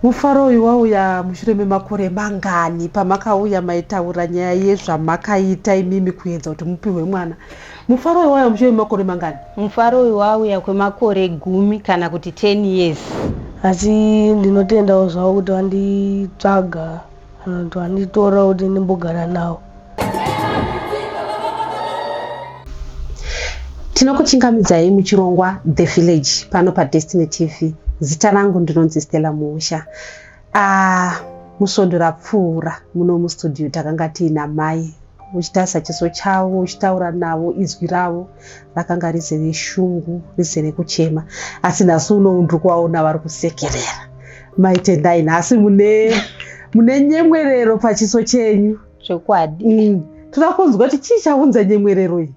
Mufaro uyu wauya mushure memakore mangani pamakauya maitaura nyaya yezvamakaita imimi kuedza kuti mupihwe mwana? Mufaro uyu wauya mushure memakore mangani? Mufaro uyu wauya kwemakore 10 kana kuti 10 years. Asi ndinotendawo zvavo kuti vanditsvaga kana kuti vanditora kuti ndimbogara navo. Tinokuchingamidzai muchirongwa The Village pano paDestiny TV. Zita rangu ndinonzi Stella Muusha. Musvondo rapfuura muno mustudio takanga tiina mai, uchitarisa chiso chavo, uchitaura navo, izwi ravo rakanga rizere shungu, rizere kuchema. Asi nhasi uno ndiri kuvaona vari kusekerera. Mai Tendai, nhasi mune nyemwerero pachiso chenyu. Chokwadi. Toda kunzwa kuti chii chaunza nyemwerero iyi?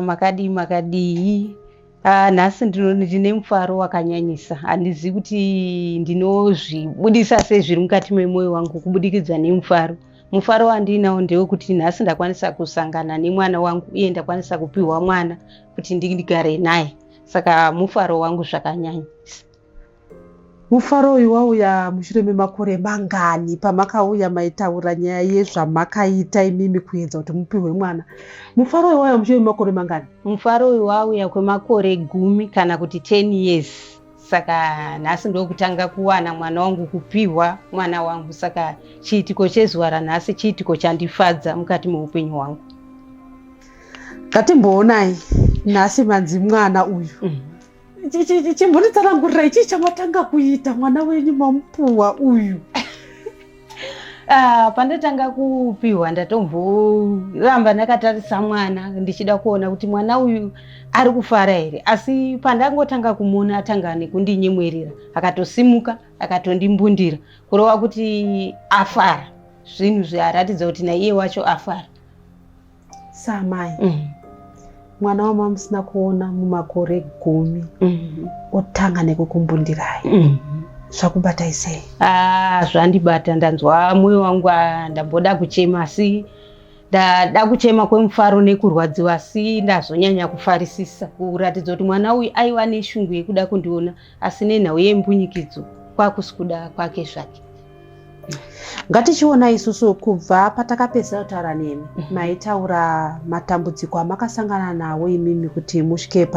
Makadii, makadii? Nhasi ndine mufaro wakanyanyisa. Handizivi kuti ndinozvibudisa sei zviri mukati memwoyo wangu kubudikidza nemufaro. Mufaro wandinawo ndewekuti nhasi ndakwanisa kusangana nemwana wangu uye ndakwanisa kupiwa mwana kuti ndigare naye. Saka mufaro wangu zvakanyanyisa. Mufaro uyu wauya mushure memakore mangani pamakauya maitaura nyaya yezvamakaita imimi kuedza kuti mupihwe mwana? Mufaro uyu wauya mushure memakore mangani? Mufaro uyu wauya kwemakore 10 kana kuti 10 years. Saka nhasi ndokutanga kuwana mwana wangu, kupihwa mwana wangu. Saka chiitiko chezuva ranhasi chiitiko chandifadza mukati meupenyu hwangu. Ngatimboonai nhasi manzi mwana uyu. Chimbonditsanangurirai chii chamatanga kuita mwana wenyu mamupuwa uyu? Pandatanga kupiwa ndatomboramba ndakatarisa mwana ndichida kuona kuti mwana uyu ari kufara here, asi pandangotanga kumuona atanga nekundinyemwerera, akatosimuka akatondimbundira, kureva kuti afara. Zvinhu zvaratidza kuti naiye wacho afara. Samai, mwana wamamusina kuona mumakore 10 otanga nekukumbundirai. Zvakubatai sei? Zvandibata, ndanzwa mwoyo wangu, ndamboda kuchema, asi ndada kuchema kwemufaro nekurwadziwa, asi ndazonyanya kufarisisa kuratidza kuti mwana uyu aiva neshungu yekuda kundiona, asi nenhau yembunyikidzo kwakusi kuda kwake zvake. Ngatichiona isusu kubva patakapedzisira kutaura nemi, maitaura matambudziko amakasangana nawo imimi kuti musvike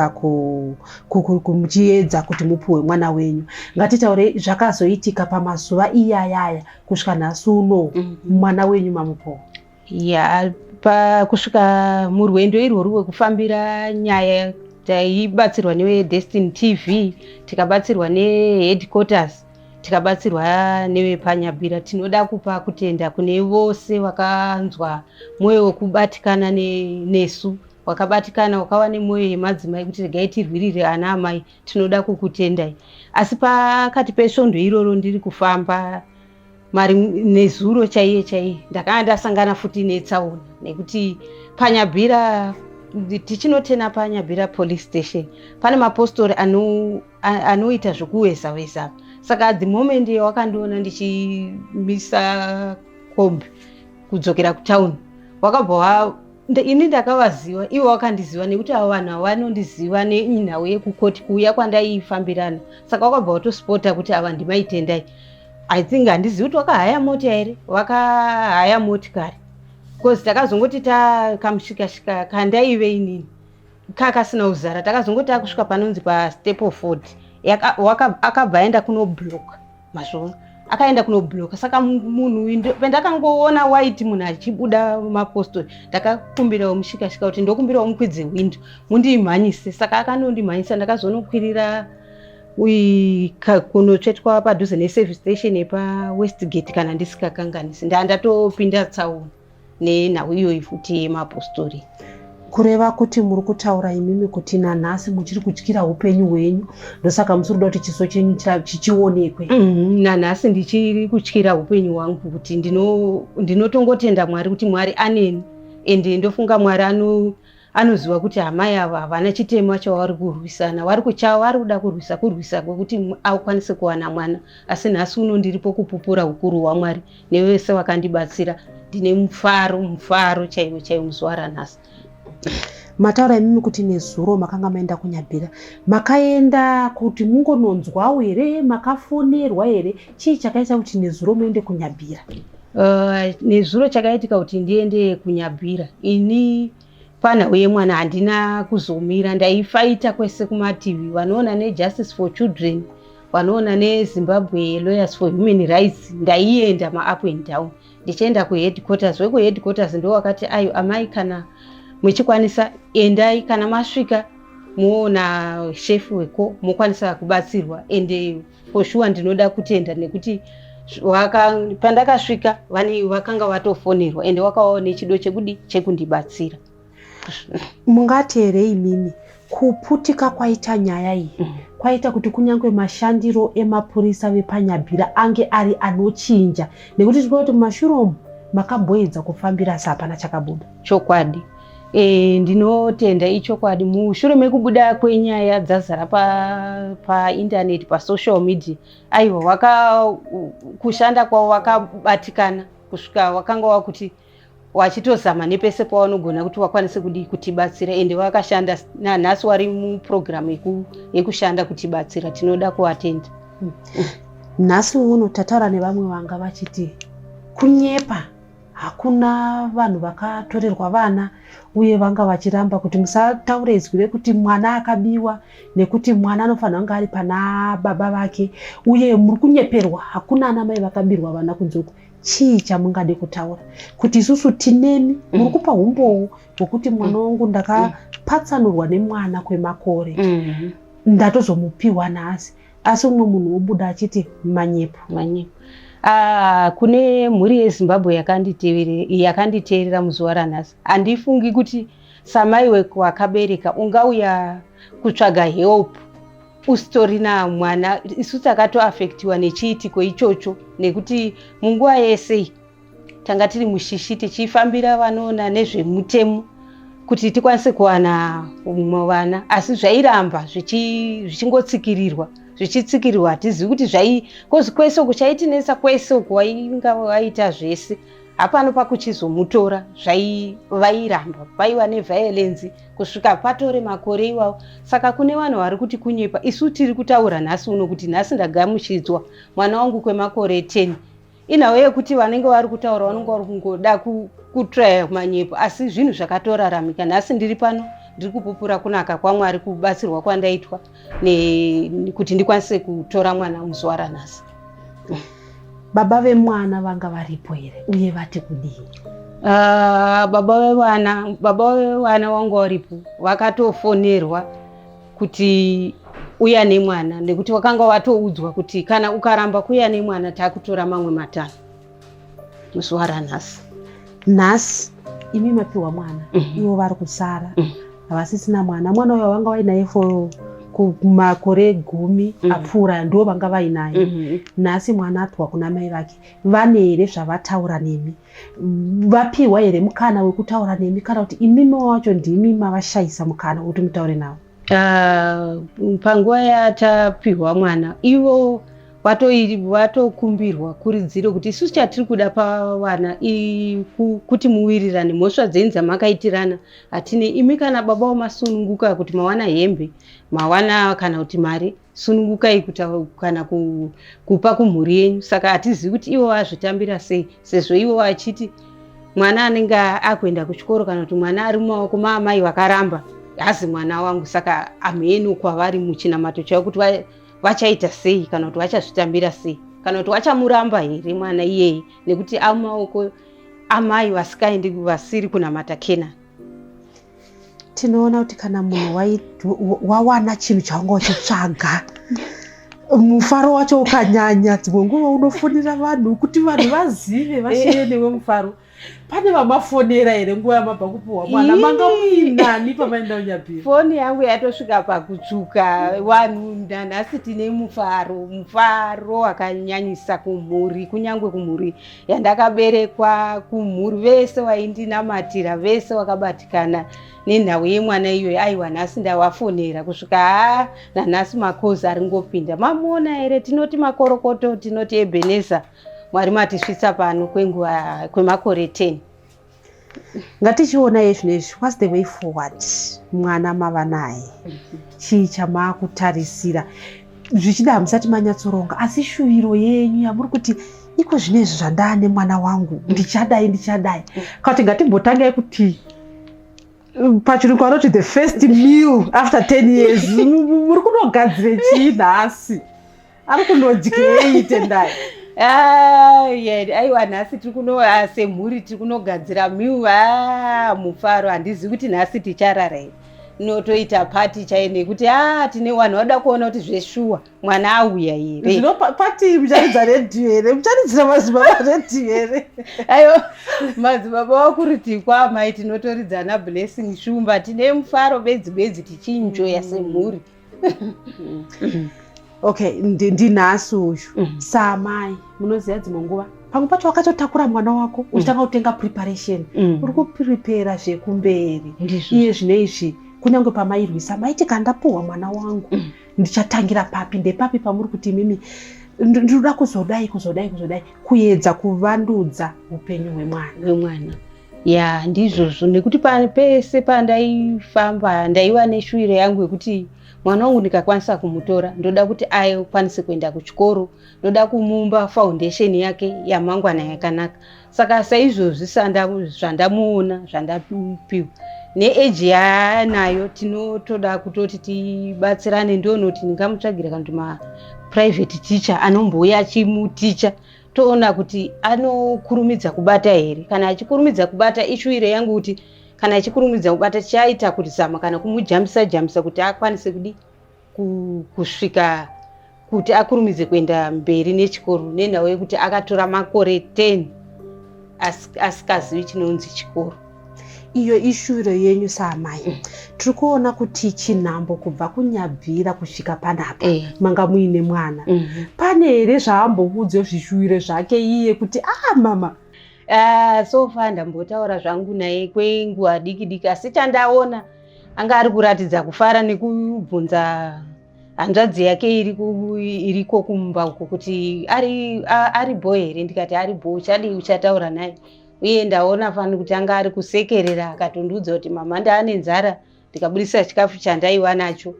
muchiedza kuti mupuwe mwana wenyu. Ngatitaure zvakazoitika pamazuva iyayaya kusvika nhasi uno, mwana wenyu mamupuwa. Ya, kusvika murwendo irworwo rwekufambira nyaya taibatsirwa neveDestiny TV, tikabatsirwa neheadquarters, tikabatsirwa nevepanyabira. Tinoda kupa kutenda kune vose vakanzwa mwoyo wekubatikana nesu, wakabatikana wakava nemwoyo yemadzimai kuti regai tirwirire ana amai. Tinoda kukutendai. Asi pakati pesvondo iroro ndiri kufamba mari nezuro chaiye chaiye ndakanga ndasangana futi netsaona, nekuti panyabhira tichinotena panyabhira police station pane mapostori anoita zvekuweza weza. Saka the moment wakandiona ndichimisa kombi kudzokera kutown, wakabva ini ndakavaziva, ivo vakandiziva, nekuti avo vanhu ava vanondiziva nenhau yekukoti kuuya kwandaifambirana. Saka wakabva watospota kuti ava ndimaitendai. I think handizivi kuti wakahaya mota here, wakahaya motikari, because takazongoti takamushikashika kandaive inini kakasina kuzara, takazongoti takusvika panonzi paStapleford, akabva aenda kunobloka mazvona, akaenda kunobloka. Saka munhu uyu pandakangoona waiti munhu achibuda mapostori, ndakakumbirawo mushikashika kuti ndokumbirawo mukwidze windo mundimhanyise. Saka akanondimhanyisa, ndakazonokwirira kunotsvetwa padhuze neservice station yepaWestgate kana ndisikakanganisi. Ndatopinda tsaona nenhau iyoyi futi yemapostori. Kureva kuti muri kutaura imimi kuti nanhasi muchiri kutyira upenyu hwenyu, ndosaka musiri kuda kuti chiso chenyu chichionekwe? Nanhasi ndichiri kutyira upenyu hwangu, kuti ndinotongotenda Mwari kuti Mwari aneni, ende ndofunga Mwari anoziva kuti amai ava havana chitema chavari kurwisana, vari kuda kurwisa kwekuti akwanise kuwana mwana. Asi nhasi uno ndiripo kupupura ukuru hwaMwari nevese vakandibatsira. Ndine mufaro chaiwo chaiwo muzuva ranhasi. Mataura imimi kuti nezuro makanga maenda kuNyabhira. Makaenda kuti mungononzwawo here? Makafonerwa here? Chii chakaita kuti nezuro muende kuNyabhira? Nezuro chakaitika kuti ndiende kuNyabhira, ini panhau yemwana handina kuzomira. Ndaifaita kwese kumativi, vanoona neJustice for Children, vanoona neZimbabwe Lawyers for Human Rights. Ndaienda maup and down ndichienda kuheadquarters. Wekuheadquarters ndo wakati, "Ayo amai, kana muchikwanisa endai, kana masvika muona shefu weko mokwanisa kubatsirwa." Ende for sure ndinoda kutenda nekuti pandakasvika vane vakanga vatofonerwa, ende wakavawo nechido chekudi chekundibatsira. Mungati here imimi kuputika kwaita nyaya iyi kwaita kuti kunyange mashandiro emapurisa vepaNyabhira ange ari anochinja, nekuti tinoona kuti mumashure umu makamboedza kufambira asi hapana chakabuda? Chokwadi, ndinotenda, ichokwadi. Mushure mekubuda kwenyaya dzazara paindaneti, pasocial media, aiwa, waka kushanda kwavo vakabatikana kusvika wakanga wakuti wachitozama nepese pavanogona kuti vakwanise kudii kutibatsira. Ende vakashanda, nanhasi wari mupurogiramu yekushanda kutibatsira. Tinoda kuvatenda. Nhasi uno tataura nevamwe vanga vachiti kunyepa, hakuna vanhu vakatorerwa vana, uye vanga vachiramba kuti musataure izwi rekuti mwana akabiwa, nekuti mwana anofanira kunge ari pana baba vake, uye muri kunyeperwa, hakuna ana mai vakabirwa vana kunze uku. Chii chamungade kutaura kuti isusu tinemi muri kupa umbowo hwekuti mwana wangu ndakapatsanurwa nemwana kwemakore, ndatozomupiwa nhasi, asi umwe munhu wobuda achiti manyepo? Manyepo. Ah, kune mhuri yeZimbabwe yakanditeerera muzuva ranhasi, handifungi kuti samai wakabereka ungauya kutsvaga help usitorina mwana. Isu takatoafektiwa nechiitiko ichocho, nekuti munguva yese tanga tiri mushishi tichifambira vanoona nezvemutemo kuti tikwanise kuwana mumwe vana, asi zvairamba zvichingotsikirirwa, zvichitsikirirwa. Hatizivi kuti zvai kozi kwese uku chaitinetsa, kwese uku wainga waita zvese, hapano pakuchizomutora, vairamba, vaiva neviolence kusvika patore makore iwawo. Saka kune vanhu vari kuti kunyepa, isu tiri kutaura nhasi uno kuti nhasi ndagamuchidzwa mwana wangu kwemakore 10. Inhau yekuti vanenge vari kutaura vanenge vari kungoda kutraya manyepo, asi zvinhu zvakatoraramika. Nhasi ndiri pano, ndiri kupupura kunaka kwaMwari, kubatsirwa kwandaitwa kuti ndikwanise kutora mwana muzuva ranhasi. Baba vemwana vanga varipo here, uye vati kudii? Baba vevana vanga varipo. Vakatofonerwa kuti uya nemwana, nekuti vakanga vatoudzwa kuti kana ukaramba kuuya nemwana takutora mamwe matanho muzuva ranhasi. Nhasi imi mapiwa mwana, ivo vari kusara havasisina mwana. Mwana uyo vanga vainaye for kumakore 10 apfuura, ndo vanga vainaye. Nhasi mwana apiwa kuna mai vake. Vane here zvavataura nemi? Vapiwa here mukana wekutaura nemi, kana kuti imimi wacho ndimi mavashayisa mukana wekuti mutaure navo? Panguva yatapiwa mwana, ivo vatokumbirwa kuridziro kuti isusu chatiri kuda pavana kuti muwirirane. Mhosva dzenyu dzamakaitirana hatine. Imi kana baba wamasununguka kuti mawana hembe, mawana kana kuti mari, sunungukai kana kupa kumhuri yenyu. Saka hatizivi kuti ivo vazvitambira sei, sezvo ivo vachiti mwana anenge akuenda kuchikoro, kana kuti mwana ari mumaoko maamai vakaramba hazi mwana wangu. Saka hamheno kwavari muchinamato chavo kuti vachaita sei, kana kuti vachazvitambira sei, kana kuti vachamuramba here mwana iyeye, nekuti amumaoko amai vasikaendi, vasiri kunamata Kenani. Tinoona kuti kana munhu wawana chinhu chaunga uchitsvaga, mufaro wacho ukanyanya, dzimwe nguva unofonera vanhu kuti vanhu vazive, vashiye newe mufaro. Pane vamafonera here nguva yamabva kupiwa mwana? Manga muinani pamaenda kuNyabhira? Foni yangu yatosvika pakutsvuka. Vanhu nanhasi tine mufaro, mufaro wakanyanyisa kumhuri, kunyange kumhuri yandakaberekwa, kumhuri vese vaindinamatira, vese vakabatikana nenhau yemwana iyoyo. Aiwa, nhasi ndavafonera kusvika, haa, nanhasi makozi ari ngopinda. "Mamuona here?" Tinoti makorokoto, tinoti Ebeneza, Mwari matisvitsa pano kwenguva kwemakore 10. Ngatichionai zvinezvi, what's the way forward? Mwana mava naye, chii chamaakutarisira? Zvichida hamusati manyatsoronga, asi shuviro yenyu yamuri kuti iko zvinezvi zvandaa nemwana wangu, ndichadai, ndichadai. Kati ngatimbotangai kuti pachirungu vanoti the first meal after 10 years, muri kunogadzire chii nhasi? Ari kunodyei Tendai? Aiwa, nhasi tiri kuno, semhuri tiri kunogadzira meal. Mufaro, handizivi kuti nhasi ticharara here. Inotoita party chaiyo nekuti tine vanhu vanoda kuona kuti zveshuwa mwana auya here. Zvino party mucharidza redhiyo here? Mucharidzira madzibaba redhiyo here? Aiwa, madzibaba wakuriti kwamai tinotoridza naBlessing Shumba. Tine mufaro bedzi bedzi, tichinjoya semhuri. Okay, ndinhasi uyu. Samai munoziva dzimwe nguva pamwe pacho wakatotakura mwana wako uchitanga kutenga preparation, uri kuprepara zvekumberi. Ndizvo. Iye zvino izvi, kunyange pamairwisa maiti kandapuhwa mwana wangu, ndichatangira papi? Ndepapi pamuri kuti imimi ndinoda kuzodai, kuzodai, kuzodai, kuedza kuvandudza upenyu hwemwana? Hwemwana, ya, ndizvozvo. Nekuti pese pandaifamba ndaiva neshuwiro yangu yekuti mwana wangu ndikakwanisa kumutora, ndoda kuti akwanise kuenda kuchikoro, ndoda kumumba foundation yake yamangwana yakanaka. Saka saizvozvi zvandamuona, zvandapiwa neage yaanayo, tinotoda kutoti tibatsirane. Ndionoti ndingamutsvagira kana kuti maprivate teacher anombouya achimuticha, toona kuti anokurumidza kubata here. Kana achikurumidza kubata, ishuwiro yangu kuti kana achikurumidza kubata, tichaita kuti zama kana kumujambisa jambisa kuti akwanise kudi kusvika kuti akurumidze kuenda mberi nechikoro, nenhau yekuti akatora makore 10 asikazivi chinonzi chikoro. Iyo ishuviro yenyu saamai. Tiri kuona kuti chinhambo kubva kuNyabvira kusvika panapa, manga muine mwana. Pane here zvaambokuudzewo, zvishuviro zvake iye kuti, "Ah, mama"? So far ndambotaura zvangu naye kwenguva diki diki, asi chandaona anga ari kuratidza kufara nekubvunza hanzvadzi yake iriko kumba uko kuti ari bho here. Ndikati ari bho, uchadii, uchataura naye. Uye ndaona fani kuti anga ari kusekerera, akatondiudza kuti, "Mama, ndaane nzara." Ndikabudisa chikafu chandaiva nacho.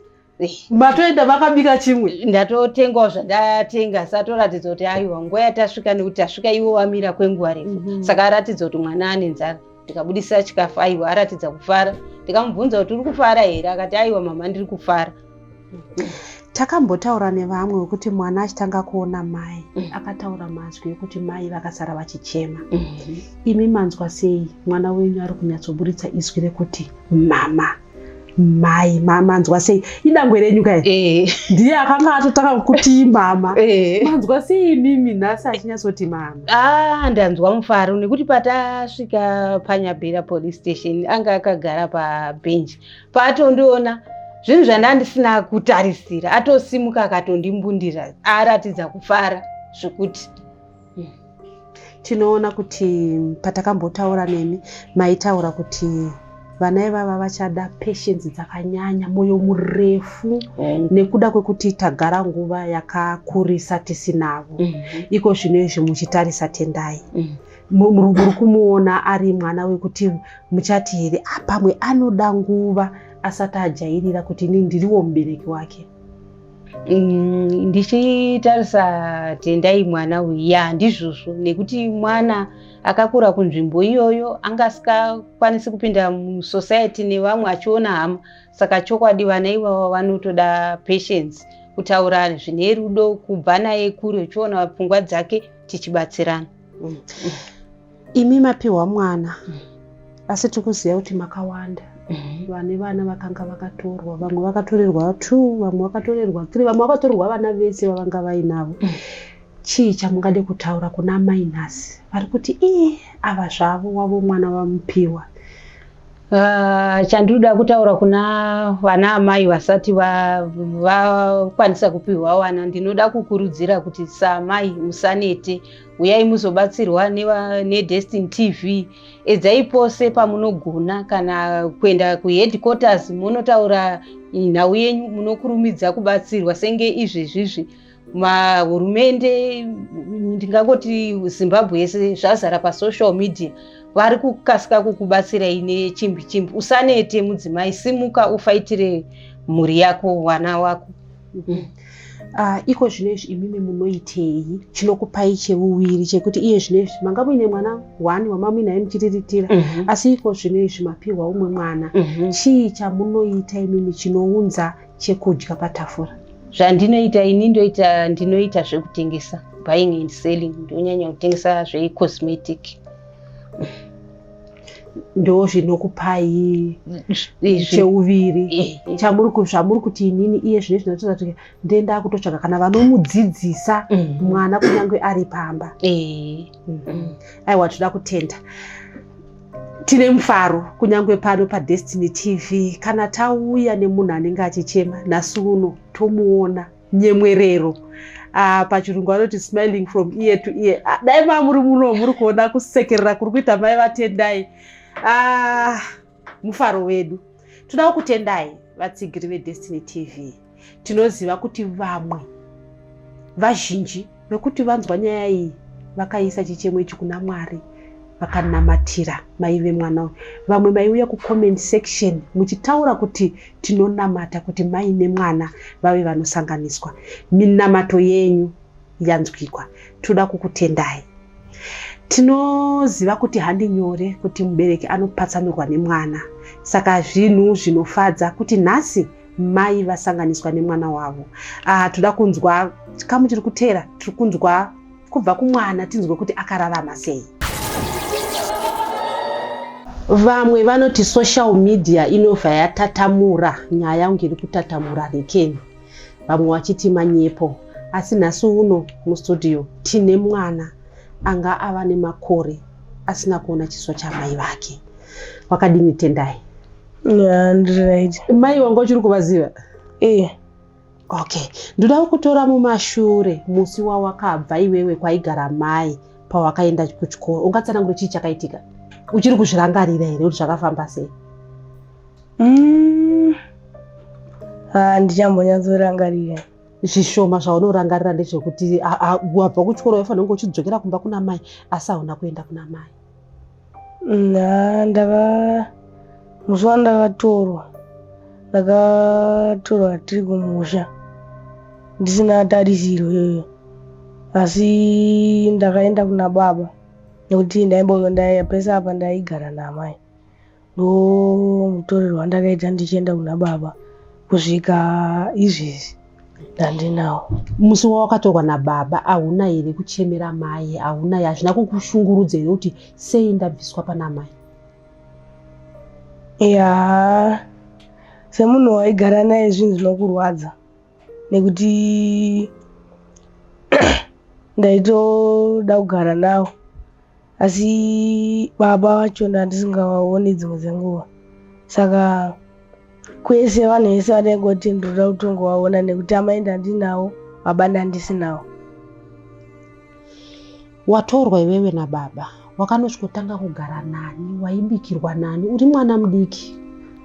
Matoenda vakabika chimwe? Ndatotengawo zvandatenga. Satoratidza kuti aiwa, nguva yatasvika, nekuti tasvika iwo wamira kwenguva refu. Saka aratidza kuti mwana ane nzara. Ndikabudisa chikafu, aiwa, aratidza kufara. Ndikamubvunza kuti, "Uri kufara here?" Akati, "Aiwa mama, ndiri kufara." Takambotaura nevamwe wekuti mwana achitanga kuona mai, akataura mazwi ekuti mai vakasara vachichema. Imi manzwa sei mwana wenyu ari kunyatsoburitsa izwi rekuti mama, mai? Manzwa sei? Idangwe renyu kai? Ndiye akanga atotanga kuti mama. Manzwa sei imimi nhasi achinyatsoti mama? Ah, ndanzwa mufaro nekuti patasvika paNyabhera police station anga akagara pabhenji. Paatondiona, zvinhu zvandandisina kutarisira, atosimuka akatondimbundira, aratidza kufara zvekuti. Tinoona kuti patakambotaura nemi maitaura kuti vana ivava vachada patience dzakanyanya, mwoyo murefu, nekuda kwekuti tagara nguva yakakurisa tisinavo. Iko zvino izvi muchitarisa Tendai, muri kumuona ari mwana wekuti muchati here, "Ah, pamwe anoda nguva asati ajairira kuti ini ndiriwo mubereki wake"? Ndichitarisa Tendai mwana uyu, ya, ndizvozvo, nekuti mwana akakura kunzvimbo iyoyo anga asikakwanisi kupinda musociety nevamwe achiona hama. Saka chokwadi vana ivava vanotoda patience, kutaura zvine rudo, kubva naye kure uchiona pfungwa dzake, tichibatsirana. Imi mapiwa mwana, asi tiri kuziva kuti makawanda vane vana vakanga vakatorwa. Vamwe vakatorerwa two, vamwe vakatorerwa three, vamwe vakatorerwa vana vese vavanga vainavo. Chii chamungade kutaura kuna mai nhasi vari kuti ii ava zvavo wavo mwana vamupiwa? Chandinoda kutaura kuna vana amai vasati vakwanisa kupiwa vana, ndinoda kukurudzira kuti samai musanete, uyai muzobatsirwa neDestiny TV. Edzai pose pamunogona, kana kuenda kuheadquarters munotaura nhau yenyu, munokurumidza kubatsirwa. Senge izvezvizvi mahurumende, ndingangoti Zimbabwe yese zvazara pasocial media. Vari kukasika kukubatsirai nechimbi chimbi. Usanete mudzimai, simuka ufaitire mhuri yako, wana wako. Iko zvino izvi imimi munoitei chinokupai cheuviri chekuti iye zvino izvi manga muine mwana one wamamuinaye muchiriritira, asi iko zvino izvi mapiwa umwe mwana? Chii chamunoita imimi chinounza chekudya patafura? Zvandinoita ini, ndoita ndinoita zvekutengesa, buying and selling. Ndonyanya kutengesa zvecosmetic. Ndo zvinokupai cheuviri? Zvamuri kuti inini iye zvino izvi ndinotoda kuti ndenda kutotsvaga kana vanomudzidzisa mwana kunyange ari pamba. Aiwa, toda kutenda, tine mufaro kunyange pano paDestiny TV kana tauya nemunhu anenge achichema, nhasi uno tomuona nyemwerero. Pachirungu vanoti smiling from ear to ear. Dai mamuri muno muri kuona kusekerera kuri kuita mai vaTendai. Mufaro wedu. Toda kukutendai, vatsigiri veDestiny TV. Tinoziva kuti vamwe vazhinji vekuti vanzwa nyaya iyi vakaisa chichemo ichi kuna Mwari, vakanamatira mai vemwana uyu. Vamwe maiuya kucomment section muchitaura kuti tinonamata kuti mai nemwana vave vanosanganiswa. Minamato yenyu yanzwikwa, toda kukutendai. Tinoziva kuti handi nyore kuti mubereki anopatsanurwa nemwana, saka zvinhu zvinofadza kuti nhasi mai vasanganiswa nemwana wavo. Toda kunzwa chikamu chiri kuteera, tiri kunzwa kubva kumwana, tinzwe kuti akararama sei. Vamwe vanoti social media inobva yatatamura nyaya kunge iri kutatamura rekeni, vamwe vachiti manyepo, asi nhasi uno mustudio tine mwana anga ava nemakore asina kuona chiso chamai vake. Wakadini, Tendai? Ya, ndiri right. Mai wanga uchiri kuvaziva? Eh. Okay, ndoda kukutora mumashure, musi wawakabva iwewe kwaigara mai pawakaenda kuchikoro. Ungatsanangura chii chakaitika? Uchiri kuzvirangarira here kuti zvakafamba sei? Ah, ndichambonyatsorangarira. Zvishoma zvaunorangarira ndezvekuti wabva kuchikoro, waifanira kunge uchidzokera kumba kuna mai, asi hauna kuenda kuna mai. Na ndaka musi wandakatorwa, ndakatorwa tiri kumusha ndisina tarisiro iyoyo, asi ndakaenda kuna baba nekuti ndaimbo pese apa ndaigara namai. Ndo mutorero wandakaita ndichienda kuna baba kusvika izvezvi ndandinawo. Musi wawakatorwa nababa, hauna here kuchemera mai? Hauna, hazvina kukushungurudza here kuti sei ndabviswa pana mai? Ya, semunhu waigara naye zvinhu zvinokurwadza nekuti ndaitoda kugara nawo, asi baba vacho ndandisingavaoni dzimwe dzenguva, saka kwese vanhu vese vanengoti ndinoda kutongovaona nekuti amai ndandinawo, baba ndandisinawo. Watorwa iwewe nababa, wakanosvikotanga kugara nani? Waibikirwa nani uri mwana mudiki?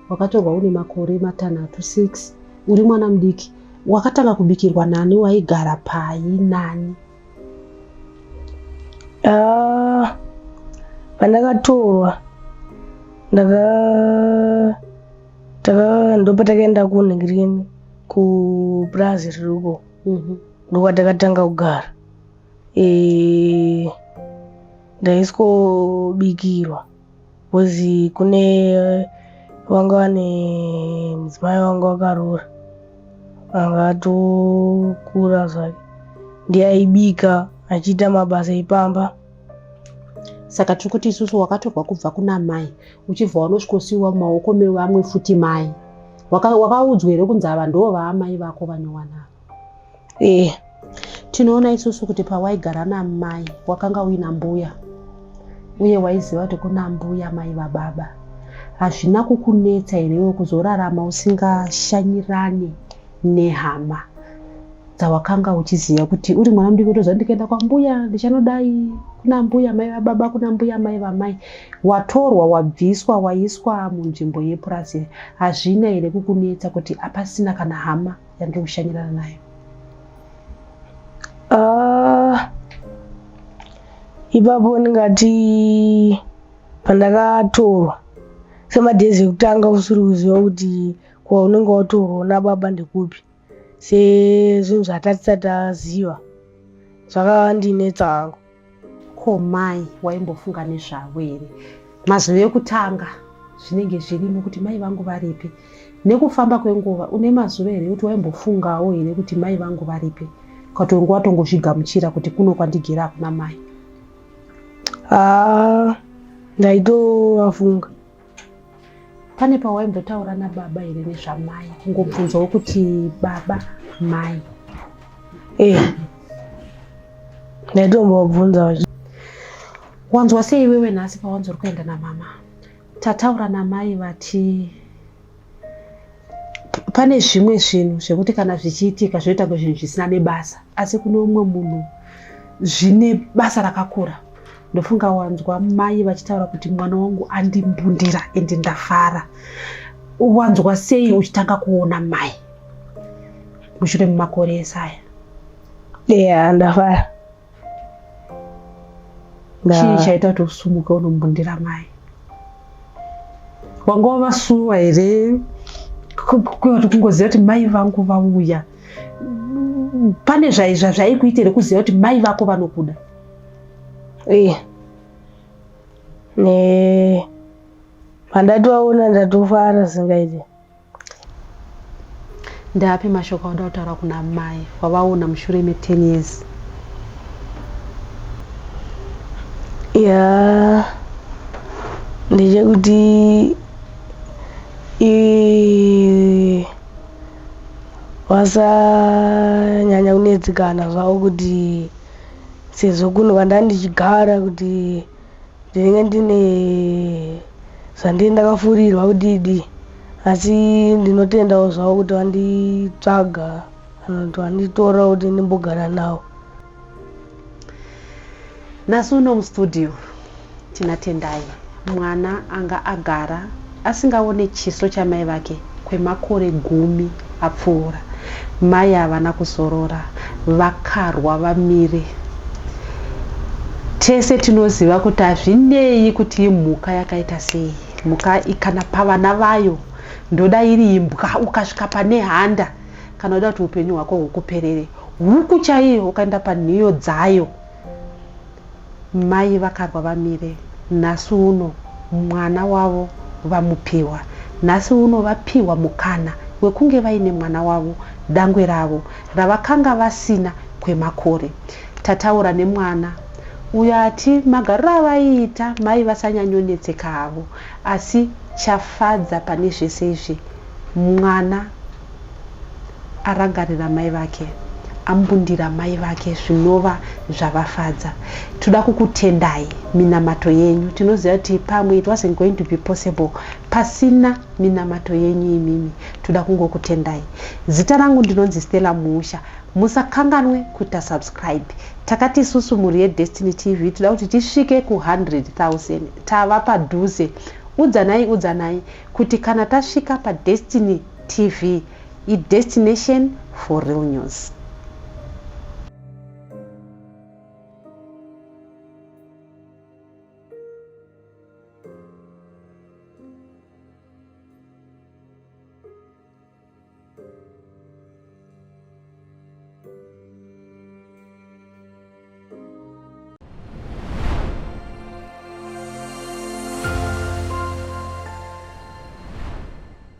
Wakatorwa une makore 6, 6, uri mwana mudiki. Wakatanga kubikirwa nani? Waigara pai, nani? Ah, pandakatorwa ndaka taka ndopatakaenda kunhingirini, kupurazi ririko, ndokwatakatanga kugara. Ndaiswobikirwa because kune vanga vane mudzimai wanga wakaroora anga atokura zvake, ndiye aibika achiita mabasa epamba. Saka tiri kuti isusu wakatorwa kubva kuna mai, uchibva wanosvikosiyiwa mumaoko mevamwe futi mai. Wakaudzwa here kunzi ava ndo vaamai vako vanyowana? Eh. Tinoona isusu kuti pawaigara namai wakanga uina mbuya, uye waiziva kuti kuna mbuya mai vababa. Hazvina kukunetsa here iwe kuzorarama usingashanyirani nehama dzawakanga uchiziva kuti uri mwana mudiki utoziva, ndikaenda kwambuya ndichanodai, kuna mbuya mai vababa, kuna mbuya mai vamai? Watorwa, wabviswa, waiswa munzvimbo yepurazi, hazvina here kukunetsa kuti hapasina kana hama yandiri kushanyirana nayo? Ah, ipapo ndingati Pandakatorwa semadhezi ekutanga usiri kuziva kuti kwaunenge watorwa nababa ndekupi, sezvinhu zvatatisati taziva, zvakandinetsa hangu. Ko mai waimbofunga nezvavo here? Mazuva ekutanga zvinenge zvirimo kuti mai vangu varipi. Nekufamba kwenguva une mazuva here ekuti waimbofungawo here kuti mai vangu varipi? Ukatonge watongozvigamuchira kuti kuno kwandigere hakuna mai. Haa, ndaitovafunga. Pane pawaimbotaura nababa here nezvamai? Kungobvunzawo kuti baba, mai. Eh. Ndaitombovabvunza. Wanzwa sei iwewe nhasi pawanzi uri kuenda namama? Tataura namai vati pane zvimwe zvinhu zvekuti kana zvichiitika zvinoita kunge zvinhu zvisina nebasa, asi kune umwe munhu zvine basa rakakura. Ndofunga wanzwa mai vachitaura kuti mwana wangu andimbundira ende ndafara. Wanzwa sei uchitanga kuona mai mushure memakore ese aya? Yeah, ndafara. Chii chaita kuti usumuke unombundira mai? Wanga wavasuwa here? Kuti kungoziva kuti mai vangu vauya, pane zvaikuita here kuziva kuti mai vako vanokuda? Eh. Ne pandatovaona ndatofara singaite. Ndaapi mashoko auda kutaura kuna mai wavaona mushure me10 years? Ya, ndechekuti vasanyanya kunetsekana zvavo kuti sezvo kuno kwandanga ndichigara kuti ndinenge ndine zvandinenge ndakafurirwa kudidi, asi ndinotendawo zvavo kuti vanditsvaga kana kuti vanditora kuti ndimbogara navo. Nhasi uno mustudio tina Tendai, mwana anga agara asingaone chiso chamai vake kwemakore 10 apfuura. Mai havana kuzorora, vakarwa vamire. Tese tinoziva kuti hazvinei kuti imhuka yakaita sei, mhuka kana pavana vayo, ndoda iri imbwa, ukasvika pane handa kana uda kuti upenyu hwako hukuperere, huku chaiyo ukaenda panhiyo dzayo. Mai vakarwa vamire. Nhasi uno mwana wavo vamupiwa. Nhasi uno vapiwa mukana wekunge vaine mwana wavo, dangwe ravo ravakanga vasina kwemakore. Tataura nemwana uyo ati magariro avaiita mai vasanyanyonetseka havo, asi chafadza pane zvese izvi mwana arangarira mai vake, ambundira mai vake, zvinova zvavafadza. Toda kukutendai minamato yenyu. Tinoziva kuti pamwe it wasn't going to be possible pasina minamato yenyu imimi. Toda kungokutendai. Zita rangu ndinonzi Stella Muusha. Musakanganwe kuita subscribe. Takati isusu mhuri yeDestiny TV toda kuti tisvike ku 100,000. Tava padhuze. Udzanai udzanai kuti kana tasvika paDestiny TV, idestination for real news.